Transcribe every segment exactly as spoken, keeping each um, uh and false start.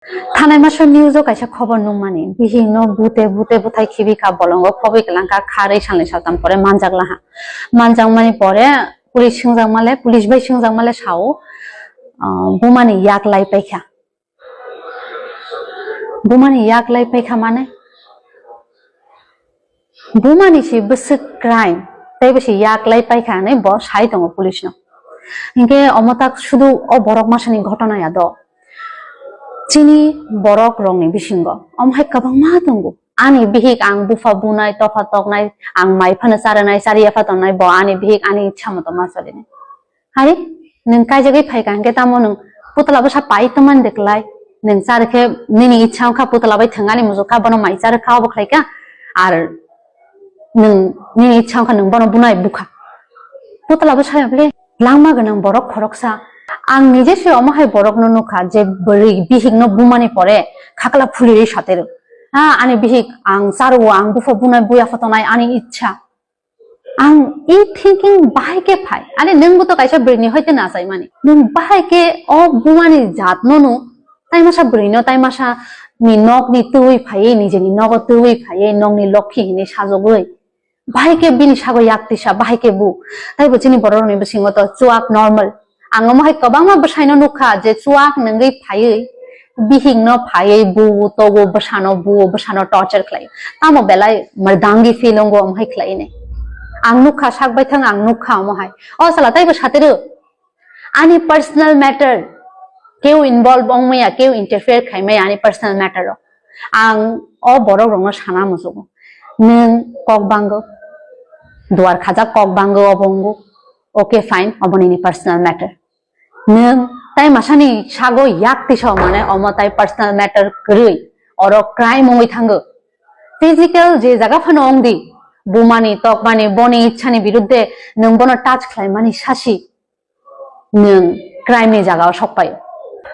Thanai masa news o kaisa khobor nukmani, bihikno bute bute buthai khibi kha, bolongo khobwi kwlangkha, kharwi salni saltam pore manjak laha. Manjakmani pore police swngjak male, police bai swngjak male sao, ah, bumani yak lai paikha. Bumani yak lai paikha mane? Bumani si bwswk crime, tei bo si yak lai paikha hinwi bo sai tongo police no. Hinkhe omo tak sudu o borok masani ghotona ya do. Chini borok rokni bisingo omo hai kwbangma tongo. Ani bihik ang bupha bunai, topha toknai, ang mai phano charanai, chariya pha tongnai, bo ani bihik ani ichha moto ma cholinai. Hari, nwng kaijagwi phaikha hinkhe tamo nwng putla bwsa pai tongmani de kwlai? Nwng charwkhe nini ichha wngkha putla bai thwngani muchukha, bono mai charwkha obo khlaikha, ar nwng nini ichha wngkha nwng bono bunai bukha. Putla bwsa ya bwle langma gwnang borok khoroksa. Ang nije se omo hai borokno nukha je bwrwi bihikno bumani pore khakla phulirwi satero. Ha, ani bihik ang charwo, ang bupha bunai buya photonai ani ichha. Ang e thinking bahai khe phai. Ani nwngbo to kaisa bwrwini hoite nachaimani. Nwng bahai khe o bumani jatno no, tai masa bwrwino, tai masa ni nokni twi phaiwi, nijeni nogo twi phaiwi, nokni lokhi hinwi sajogwi. Bahai khe bini sago yak tisa, bahai khe bu. Taibo chini bororokni bisingo to chuak normal. Ang omo hai kwbangma bwsaino nukha je chuak nungwi phaiwi bihikno phaiwi bu togo bwsano bu bwsano torture khlai. Tamo belai murdangi feel ongo omo hai khlai ne. Ang nukha sak baithang ang nukha omo hai. O sala taibo satiro. Ani personal matter keu involve ongmaya, keu interfere khaimaya ani personal matter o. Ang o borok rokno sana musugo. Nwng kok bango. Duar khajak kok bango obo ongo. Okay, fine, obo nini personal matter. Nwng tai masani sago yak tisa mane omo tai personal matter kwrwi oro crime wngwi thango. Physical je jaga phano wng di, bumani, tokmani, boni ichhani birudde nwng bono touch khlaimani sasi nwng crime ni jaga o sok pai.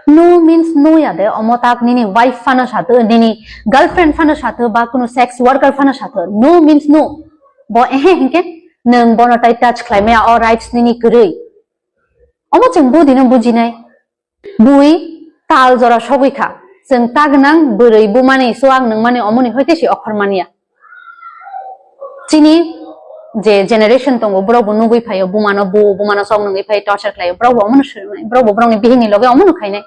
No means no ya de, omo tak nini wife phano satho, nini girlfriend phano satho, ba kunu sex worker phano satho, no means no. Bo ehe hinkhe nwng bono tai touch khlaimaya, o rights nini kwrwi. Omo chwng budino bujinai. Bui tal jora sogwi kha. Chwng ta gwnang bwrwi bumani chuak nungmani omoni hoite se okhor manya. Chini je generation tongo, borok bo nugwi phaio, bumano bu, bumano chok nungwi phai, torture khlaio, borok bo omono swrwngnai, borok bo borokni bihikni loge omono khainai.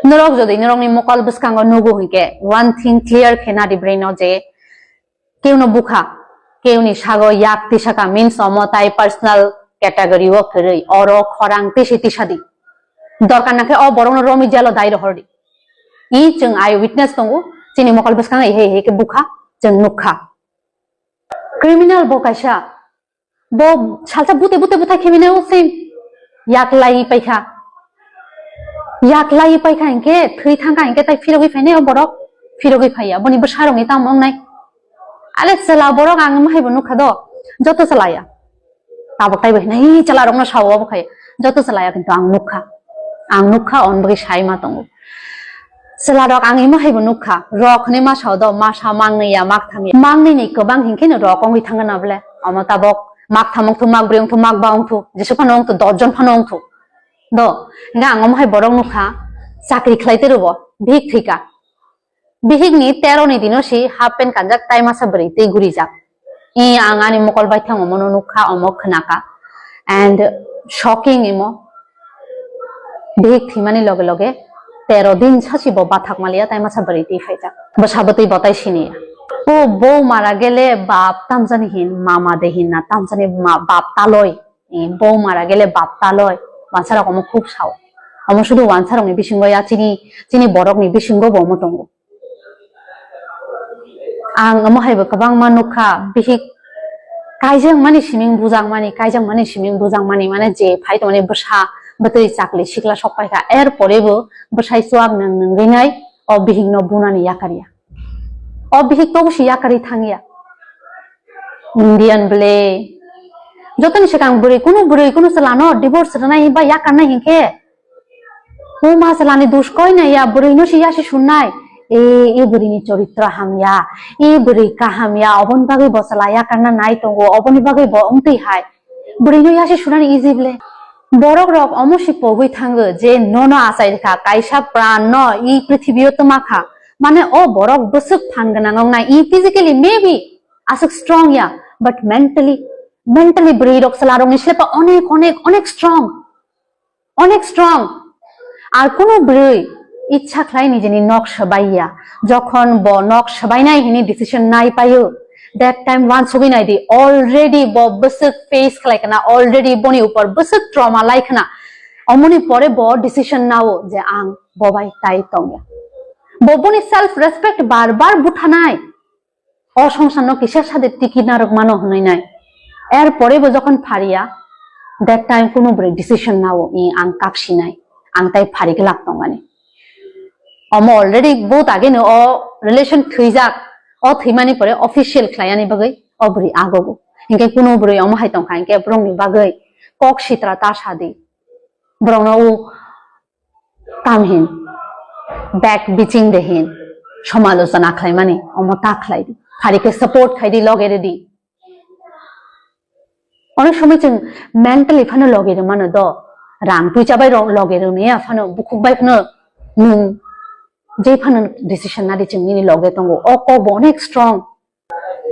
Norok jodi norokni mokol bwskango nugo hinkhe, one thing clear khe nadi brain o je, keuno bukha, keuni sago yak tisaka means omo tai personal category o kwrwi, oro khorang tisi tisadi. Dorkar nakhe o borokno romi jail o dai rohordi. I chwng eye witness tongo, chini mokol bwskango ihe ihe khe bukha, chwng nukha. Criminal bo kaisa, bo salsa bute bute buthai khibinai o se yak lai paikha. Yak lai paikha hinkhe thwi thangkha hinkhe tai phirogwi phainai o borok, phirogwi phaiya, boni bwsarokni tamo wngnai. Ale chwla borok ang omo haibo nukha do, joto chwlaya. Tabuk taibo hinai chwla rokno sao obo khai. Joto chwlaya kintu ang nukha. Ang nukha, on bagwi sai ma tongo. Chwla rok ang imo haibo nukha. Rok hinui ma sao do, masa, mangni ya, maktham ya. Mangni ni kwbang hinkhe no rok wngwi thangna bole. Omo tabok maktham wngthu, makbrwi wngthu, makba wngthu, jesu phano wngthu, dos jon phano wngthu. Do, hingke ang omo hai borok nukha, chakri khlai tei rwbo, bihik thwika. Bihikni tero ni dino si half pant kanjak tai masa bwrwi tei gurijak. I ang ani mokol baithang omono nukha, omo khwnaka. And shocking imo. Bihik thwimani loge loge tero din sasi bo bathak maliya tai masa bwrwi twi phaijak. Bwsa bwtwi bo tai siniya. O bou mara gele bap tamjani hin mama de hinna tamjani ma-, bap taloi. Bou mara gele bap taloi. Wansarok omo khub sao. Omo sudu wansarokni bisingo ya chini, chini borokni bisingo bo omo tongo. Ang omo hai bo kwbangma nukha, bihik kaijakmani siming bujakmani, kaijakmani siming bujakmani, mane je phai tongmani bwsa bwtwi chakli sikla sok paikha, er pore bo bwsai chuak nang nangwi nai o bihikno bunani yakarya. O bihik tobo se yakarwi thangya. Indian bwle. Jotoni swkang bwrwi, kunu bwrwi, kunu chwlano divorce rwnai ba yakarnai hinkhe, o ma chwlani dos koi nai ya, bwrwino se yasi sunnai. E, e bwrwini choritro hamya, e bwrwi kaham ya, oboni bagwi bo chwla yakarna nai tongo, oboni bagwi bo wngtwi hai. Bwrwino yasi sunani easy bwle. Borok rok omo si pogwi thango je nono achai kha, kaisa pran no i prithibi o twma kha. Mane o borok bwswk phan gwnang wngnai, i physically maybe aswk strong ya, but mentally, mentally bwrwi rok chwla rok ni slepa onek, onek, onek strong. Onek strong. Ar kunu bwrwi ichha khlai nijini nok swbai ya. Jokhon bo nok swbainai hini decision nai paio, that time wansugwi nai di, already bo bwswk face khlai kana, already boni upor bwswk trauma lai khna. Omoni pore bo decision nao je ang bo bai tai tongya. Bo boni self respect bar bar buthanai. O songsarno kisa sade tiki narwk mano hwnwi nai. Er pore bo jokhon phariya, that time kunu bwrwi decision nao, i ang kak sinai, ang tai phari glak tongmani. Omo already bohut age no o relation thwijak, o thwimani pore official khlaiyani bagwi o bwrwi agogo. Hinkhe kunu bwrwi omo hai tongkha, hinkhe borokni bagwi kok sitra ta sadi. Borokno o Tam hin, back bitching de hin, somalochona khlaimani, omo ta khlai di. Phari khe support khai di, loge re di. Onek somoi chwng mentally phano loge rw mano do, rang puisa bai rok loge rw maya phano, bukhuk bai phano nwng je phano decision na di chwng nini loge tongo. O kok bo onek strong.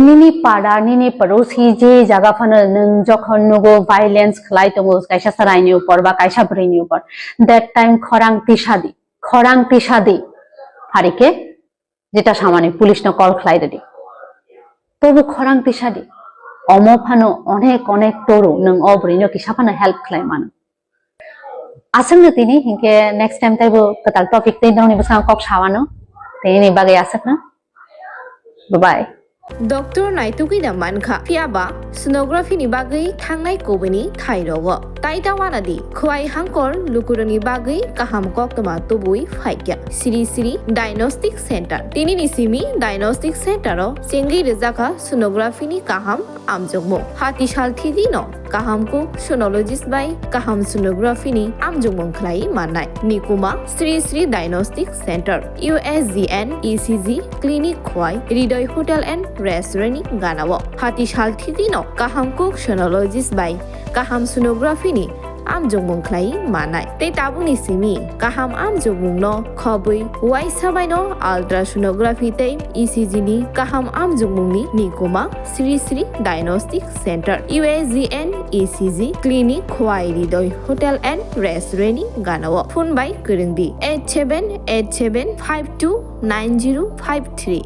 Nini pada, nini porosi je jaga phano nwng jokhon nugo violence khlai tongo kaisa chwraini upor ba kaisa bwrwini upor, that time khorang tisa di, khorang tisa di. Phari khe jeta samani police no call khlai rwdi. Tobo khorang tisa di. Omo phano onek onek toro nwng o bwrwino kisa phano help khlai mano. Aswkno tini hinkhe next time taibo kwtal topic tei norokni bwskango kok sawano. Tini bagwi aswkno. Bye bye. Doctor naitugwi da mankha, phiyaba sonography ni bagwi thangnai kubuni thairogo. Tai ta wana di, khwai hangkor lukurokni bagwi kaham koktwma tubui phaikya. Sri Sri Diagnostic Center. Tinini simi Diagnostic Center o chengwi rwjakha sonography ni kaham amjokmung. Hati sal thidi no kaham kuk sonologist bai kaham sonography ni amjokmung khlai mannai. Nikuma Sri Sri Diagnostic Center, U S G N E C G clinic khwai Hridoy Hotel and Restaurant ni ganao. Hati sal thidi no kaham kuk sonologist bai kaham sonography ni amjokmung khlai mannai. Tei tabukni simi kaham amjokmung no khobwi uaisa bai no ultrasonography tei E C G ni kaham amjokmung ni nikuma Sri Sri Diagnostic Center, U S G N E C G clinic khwai Hridoy Hotel and Restaurant ni ganao. Phone bai kwrwng di eight seven eight seven five two nine zero five three.